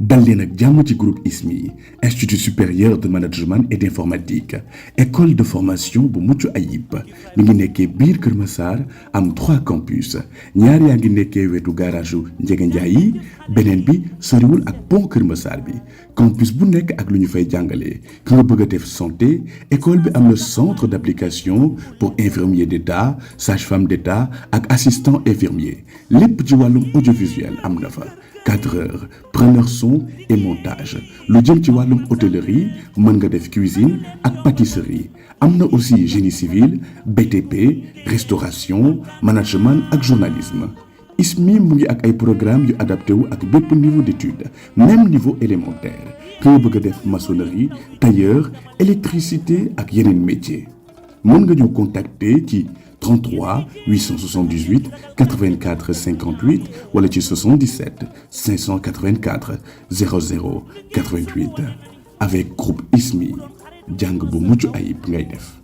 dal leen ak jàmm ci groupe ISMI institut supérieur de management et d'informatique école de formation bu mucc ayib mi ngi nekkee biir Kër Massar am 3 campus ñaar yaa ngi nekkee wetu garage Ndiéguène yi beneen bi soriwul ak pont Kër Massar bi campus bu nekk ak lu ñu fay jàngale ki nga bëgg a def santé école bi am na centre d'application pour infirmier d'État sage-femme d'État ak assistant infirmier lépp ci wàllum audiovisuel am na fa. Cadreur, preneur son et montage lu jëm ci wàllum hôtellerie mën nga def cuisine ak pâtisserie am na aussi génie civil BTP restauration management ak journalisme ISMI mu ngi ak ay programme yu adapté wu ak bépp niveau d'étude même niveau élémentaire ki nga bëgg a def maçonnerie tailleur électricité ak yeneen métier mën nga ñu contacter ci 33 878 84 58 wala ci 77 584 00 88 avec groupe ISMI jàng bu mucc ayib ngay def.